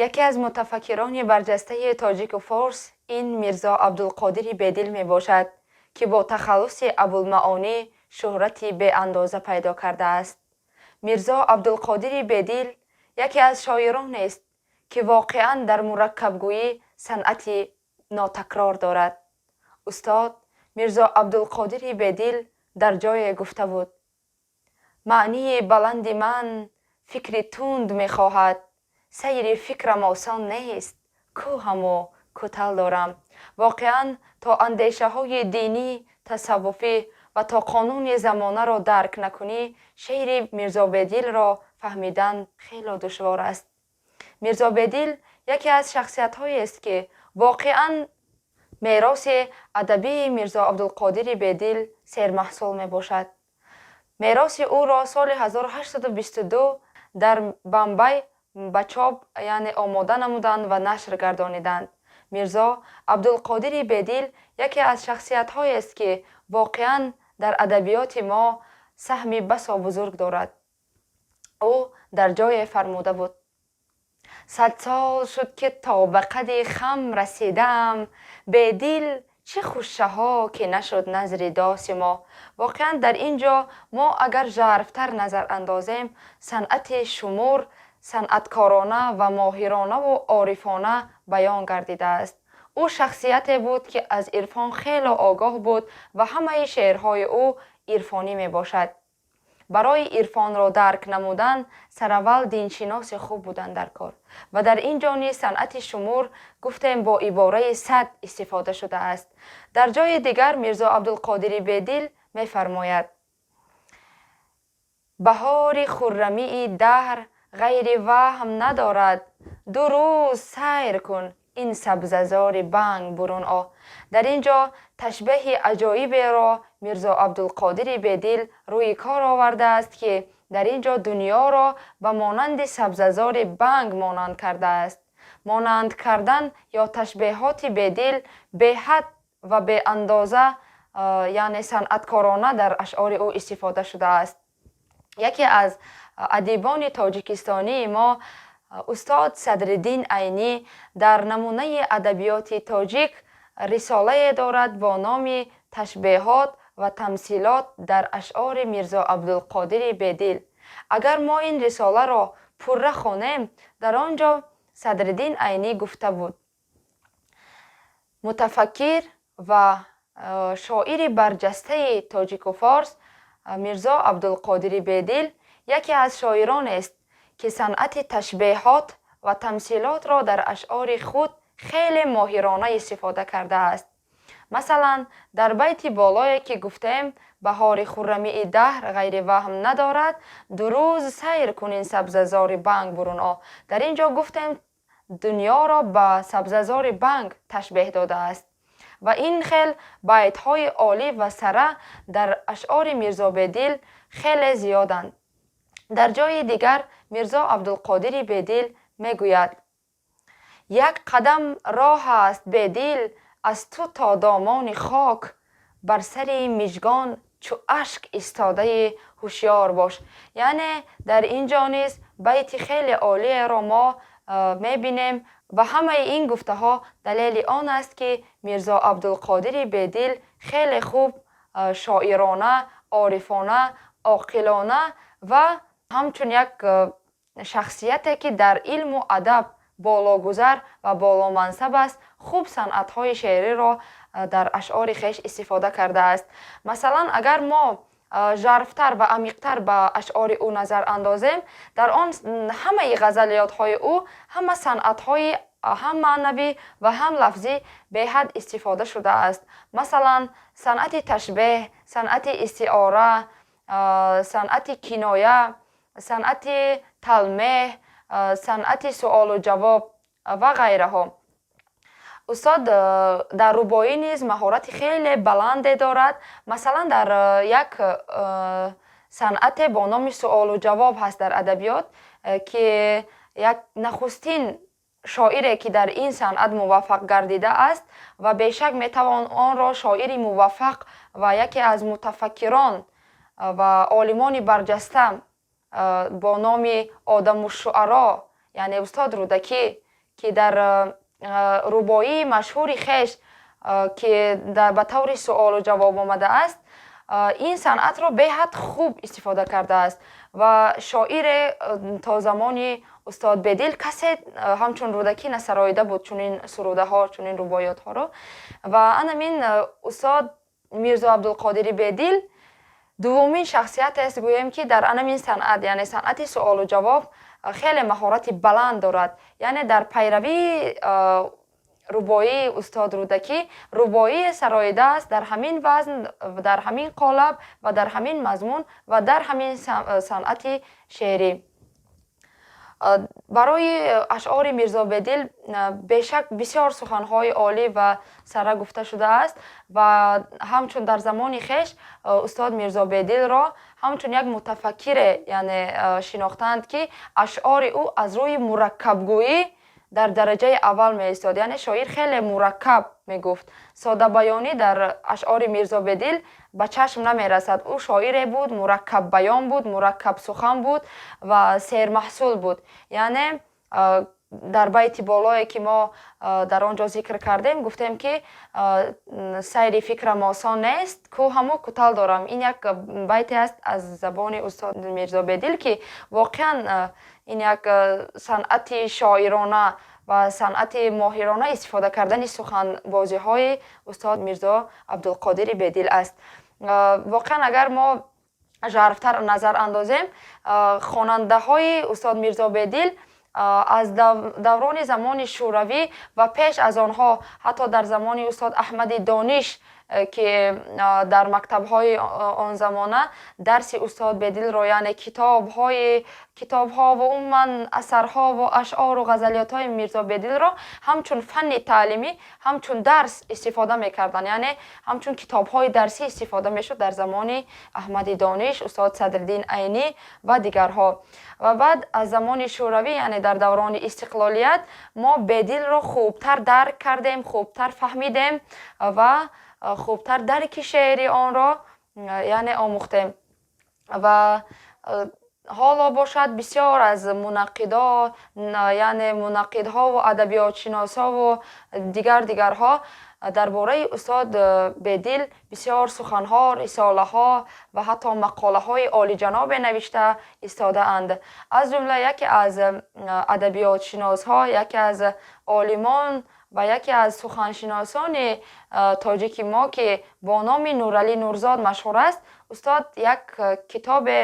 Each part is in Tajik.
Яке аз мутафаккирони барҷастаи тоҷику форс ин Мирзо Абдулқодири Бедил мебошад, ки бо тахаллуси Абулмаонӣ шӯҳрати беандоза пайдо кардааст. Мирзо Абдулқодири Бедил яке аз шоиронест, ки воқеан дар мураккабгӯӣ санъати нотакрор дорад. Устод Мирзо Абдулқодири Бедил дар ҷое гуфта буд: «Маънии баланди ман фикри тунд мехоҳад, сайри фикрам осон нест, кӯҳаму кӯтал дорам». Воқеан, то андешаҳои динӣ, тасаввуфӣ ва то қонуни замонаро дарк накунӣ, шеъри Мирзо Бедилро фаҳмидан хело душвор аст. Мирзо Бедил яке аз шахсиятҳоест, ки воқеан мероси адабии Мирзо Абдулқодири Бедил сермаҳсул мебошад. Мероси ӯро соли 1822 дар Бамбай ба чоп, яъне омода намуданд ва нашр гардониданд. Мирзо Абдулқодири Бедил яке аз шахсиятҳоест, ки воқеан дар адабиёти мо саҳми басо бузург дорад. Ӯ дар ҷое фармуда буд: «100 сол шуд, ки то ба қади хам расидаам, Бедил, чӣ хушшаҳо, ки нашуд назри доси мо». Воқеан, дар ин ҷо мо агар жарфтар назар андозем, санъати шумур санъаткорона ва моҳиронаву орифона баён гардидааст. Ӯ шахсияте буд, ки аз ирфон хело огоҳ буд ва ҳамаи шеърҳои ӯ ирфонӣ мебошад. Барои ирфонро дарк намудан сараввал диншиноси хуб будан дар кор. Ва дар ин ҷо низ санъати шумур, гуфтем, бо ибораи «сад» истифода шудааст. Дар ҷои дигар Мирзо Абдулқодири Бедил мефармояд: «Баҳори хуррамии даҳр ғайри ваҳм надорад, ду рӯз сайр кун, ин сабзазори банг бурун о». Дар ин ҷо ташбеҳи аҷоиберо Мирзо Абдулқодири Бедил рӯи кор овардааст, ки дар ин ҷо дунёро ба монанди сабзазори банг монанд кардааст. Монанд кардан ё ташбеҳоти Бедил беҳад ва беандоза, яъне санъаткорона дар ашъори ӯ истифода шудааст. Яке аз адибони тоҷикистонии мо, устод Садриддин Айнӣ, дар намунаи адабиёти тоҷик рисолае дорад бо номи «Ташбеҳот ва тамсилот дар ашъори Мирзо Абдулқодири Бедил». Агар мо ин рисоларо пурра хонем, дар он ҷо Садриддин Айнӣ гуфта буд: мутафаккир ва шоири барҷастаи тоҷику форс Мирзо Абдулқодири Бедил яке аз шоиронест, ки санъати ташбеҳот ва тамсилотро дар ашъори худ хеле моҳирона истифода кардааст. Масалан, дар байти болое, ки гуфтем: «Баҳори хуррамии даҳр ғайри ваҳм надорад, ду рӯз сайр кун, ин сабзазори банг бурун о», дар ин ҷо гуфтем, дунёро ба сабзазори банг ташбеҳ додааст. Ва ин хел байтҳои олӣ ва сара дар ашъори Мирзо Бедил хеле зиёданд. Дар ҷои дигар Мирзо Абдулқодири Бедил мегӯяд: «Як қадам роҳ аст, Бедил, аз ту то домони хок, бар сари мижгон чу ашк истодаи ҳушёр бош». Яъне дар ин ҷо низ байти хеле олиеро мо мебинем. Ва ҳамаи ин гуфтаҳо далели он аст, ки Мирзо Абдулқодири Бедил хеле хуб шоирона, орифона, оқилона ва ҳамчун як шахсияте, ки дар илму адаб бологузар ва боломансаб аст, хуб санъатҳои шеъриро дар ашъори хеш истифода кардааст. Масалан, агар мо жарфтар ва амиқтар ба ашъори ӯ назар андозем, дар он ҳамаи ғазалиётҳои ӯ ҳама санъатҳои ҳам маънавӣ ва ҳам лафзӣ беҳад истифода шудааст. Масалан, санъати ташбеҳ, санъати истиора, санъати киноя, санъати талмеҳ, санъати суолу ҷавоб. Ва ғайраҳо. Устод дар рубоӣ низ маҳорати хеле баланде дорад. Масалан, дар як санъате бо номи суолу ҷавоб ҳаст дар адабиёт, ки як нахустин шоире, ки дар ин санъат муваффақ гардидааст ва бешак метавон онро шоири муваффақ ва яке аз мутафаккирон ва олимони барҷаста бо номи Одамушшуаро, яъне устод Рӯдакӣ, ки дар рубоии машҳури хеш, ки ба таври суолу ҷавоб омадааст, ин санъатро беҳад хуб истифода кардааст. Ва шоире то замони устод Бедил касе ҳамчун Рӯдакӣ насароида буд чунин сурудаҳо, чунин рубоётҳоро. Ва анамин устод Мирзо Абдулқодири Бедил дуввумин шахсиятест, гӯем, ки дар анамин санъат, яъне санъати суолу ҷавоб, хеле маҳорати баланд дорад. Яъне дар пайравии рубоии устод Рӯдакӣ рубоие сароидааст дар ҳамин вазн, дар ҳамин қолаб ва дар ҳамин мазмун ва дар ҳамин санъати шеърӣ. Барои ашъори Мирзо Бедил бешак бисёр суханҳои олӣ ва сара гуфта шудааст. Ва ҳамчун дар замони хеш устод Мирзо Бедилро ҳамчун як мутафаккире, яъне, шинохтаанд, ки ашъори ӯ аз рӯи мураккабгӯӣ дар дараҷаи аввал меистод. Яъне шоир хеле мураккаб мегуфт, содабаёнӣ дар ашъори Мирзо Бедил ба чашм намерасад. Ӯ шоире буд, мураккаббаён буд, мураккабсухан буд ва сермаҳсул буд. Яъне дар байти болое, ки мо дар он ҷо зикр кардем, гуфтем, ки сайри фикрам осон нест, кӯҳаму кутал дорам. Ин як байте аст аз забони устод Мирзо Бедил, ки воқеан ин як санъати шоирона ва санъати моҳирона истифода кардани суханбозиҳои устод Мирзо Абдулқодири Бедил аст. Воқеан, агар мо жарфтар назар андозем, хонандаҳои устод Мирзо Бедил аз даврони замони Шӯравӣ ва пеш аз онҳо, ҳатто дар замони устод Аҳмади Дониш, ки дар мактабҳои он замона дарси устод Бедилро, яъне китобҳои китобҳо ва умуман асарҳо ва ашъору ғазалиётҳои Мирзо Бедилро ҳамчун фанни таълимӣ, ҳамчун дарс истифода мекарданд, яъне ҳамчун китобҳои дарсӣ истифода мешуд дар замони Аҳмади Дониш, устод Садриддин Айнӣ ва дигарҳо. Ва баъд аз замони Шӯравӣ, яъне дар даврони истиқлолият, мо Бедилро хубтар дарк кардем, хубтар фаҳмидем ва хубтар дарки шеъри онро, яъне, омӯхтем. Ва ҳоло бошад, бисёр аз мунаққидо, яъне мунаққидҳову адабиётшиносову дигар дигарҳо дар бораи устод Бедил бисёр суханҳо, рисолаҳо ва ҳатто мақолаҳои олиҷанобе навишта истодаанд. Аз ҷумла яке аз адабиётшиносҳо, яке аз олимон ва яке аз суханшиносони тоҷики мо, ки бо номи Нуралӣ Нурзод машҳур аст, устод як китобе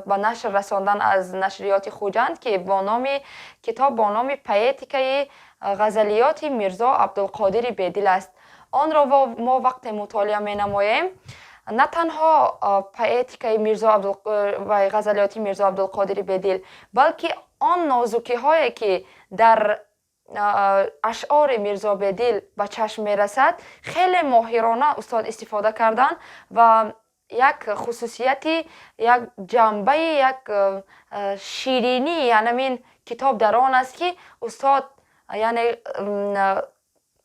ба нашр расондан аз нашриёти Хуҷанд, ки бо номи китоб бо номи «Поэтикаи ғазалиёти Мирзо Абдулқодири Бедил» аст. Онро мо вақте мутолиа менамоем, на танҳо поэтикаи Мирзо ва ғазалиёти Мирзо Абдулқодири Бедил, балки он нозукиҳое, ки дар ашъори Мирзо Бедил ба чашм мерасад, хеле моҳирона устод истифода карданд. Ва як хусусияти, як ҷанбаи, як ширинии анамин китоб дар он аст, ки устод, яъне,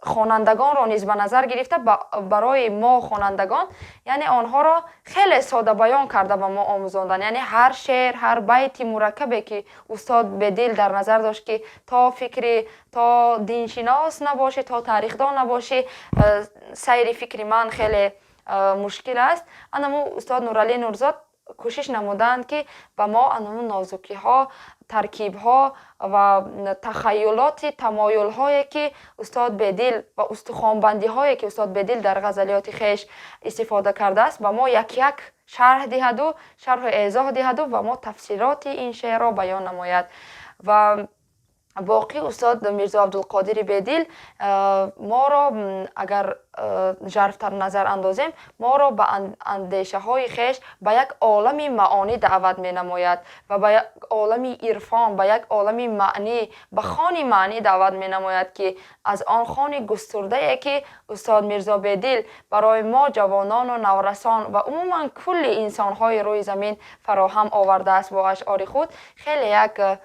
хонандагонро низ ба назар гирифта, барои мо хонандагон, яъне, онҳоро хеле содабаён карда ба мо омӯзонданд. Яъне ҳар шеър, ҳар байти мураккабе, ки устод Бедил дар назар дошт, ки то фикри то диншинос набошӣ, то тарихдон набошӣ, сайри фикри ман хеле мушкил аст, анаму устод Нуралӣ Нурзод кӯшиш намуданд, ки ба мо анаму нозукиҳо, таркибҳо ва тахаюлоти тамоюлҳое, ки устод Бедил, ва устухонбандиҳое, ки устод Бедил дар ғазалиёти хеш истифода кардааст, ба мо як як шарҳ диҳаду шарҳу эзоҳ диҳаду ба мо тафсироти ин шеърро баён намояд. Ва Боқӣ устод Мирзо Абдулқодири Бедил моро, агар жарфтар назар андозем, моро ба андешаҳои хеш, ба як олами маъонӣ даъват менамояд ва ба як олами ирфон, ба як олами маънӣ, ба хони маънӣ даъват менамояд, ки аз он хони густурдае, ки устод Мирзо Бедил барои мо ҷавонону наврасон ва умуман кулли инсонҳои рӯи замин фароҳам овардааст бо ашъори худ, хеле як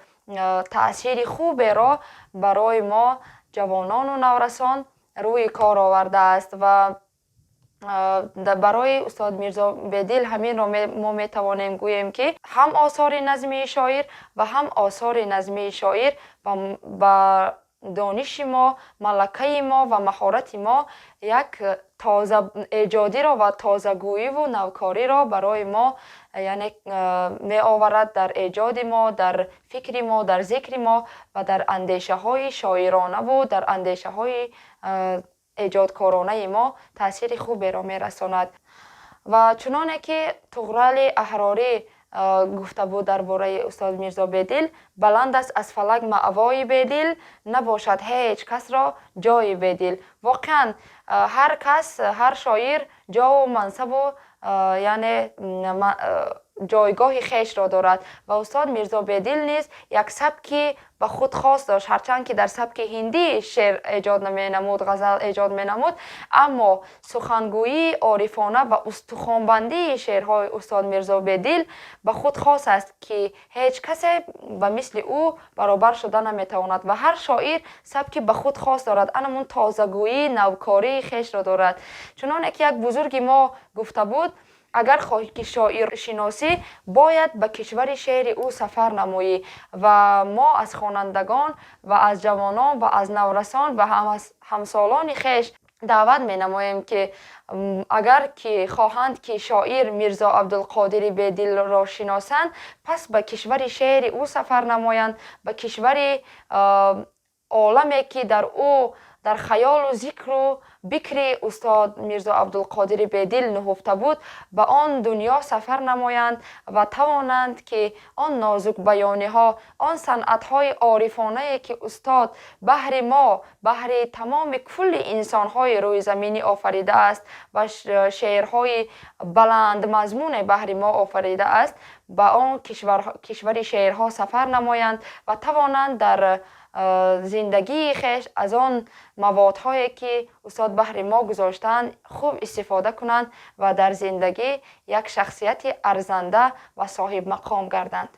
таъсири хуберо барои мо ҷавонону наврасон рӯи кор овардааст. Ва барои устод Мирзо Бедил ҳаминро мо метавонем гӯем, ки ҳам осори назмии шоир ва ҳам осори назмии шоир ба дониши мо, малакаи мо ва маҳорати мо як тоза эҷодиро ва тозагӯиву навкориро барои мо, яъне, меоварад дар эҷоди мо, дар фикри мо, дар зикри мо ва дар андешаҳои шоиронаву дар андешаҳои эҷодкоронаи мо таъсири хуберо мерасонад. Ва чуноне ки Туғрали Аҳрорӣ гуфта буд дар бораи устод Мирзо Бедил: «Баланд аст аз фалак маъвои Бедил, набошад ҳеҷ касро ҷои Бедил». Воқеан, ҳар кас, ҳар шоир ҷову мансабу, яъне, ҷойгоҳи хешро дорад ва устод Мирзо Бедил низ як сабки ба худ хос дошт. Ҳарчанд ки дар сабки ҳиндӣ шеър эҷод менамуд, ғазал эҷод менамуд, аммо сухангӯии орифона ва устухонбандии шеърҳои устод Мирзо Бедил ба худ хос аст, ки ҳеҷ касе ба мисли ӯ баробар шуда наметавонад. Ва ҳар шоир сабки ба худ хос дорад, анамун тозагӯӣ, навкории хешро дорад. Чуноне ки як бузурги мо гуфта буд: «Агар хоҳӣ, ки шоиршиносӣ, бояд ба кишвари шеъри ӯ сафар намоӣ». Ва мо аз хонандагон ва аз ҷавонон ва аз наврасон ва ҳам аз ҳамсолони хеш даъват менамоем, ки агар ки хоҳанд, ки шоир Мирзо Абдулқодири Бедилро шиносанд, пас ба кишвари шеъри ӯ сафар намоянд, ба кишвари оламе, ки дар ӯ дар хаёлу зикру бикри устод Мирзо Абдулқодири Бедил нуҳуфта буд, ба он дунё сафар намоянд ва тавонанд, ки он нозукбаёниҳо, он санъатҳои орифонае, ки устод баҳри мо, баҳри тамоми кулли инсонҳои рӯи заминӣ офаридааст ва шеърҳои баландмазмуне баҳри мо офаридааст, ба он кишвари шеърҳо сафар намоянд ва тавонанд дар зиндагии хеш аз он маводҳое, ки устод баҳри мо гузоштаанд, хуб истифода кунанд ва дар зиндагӣ як шахсияти арзанда ва соҳибмақом гарданд.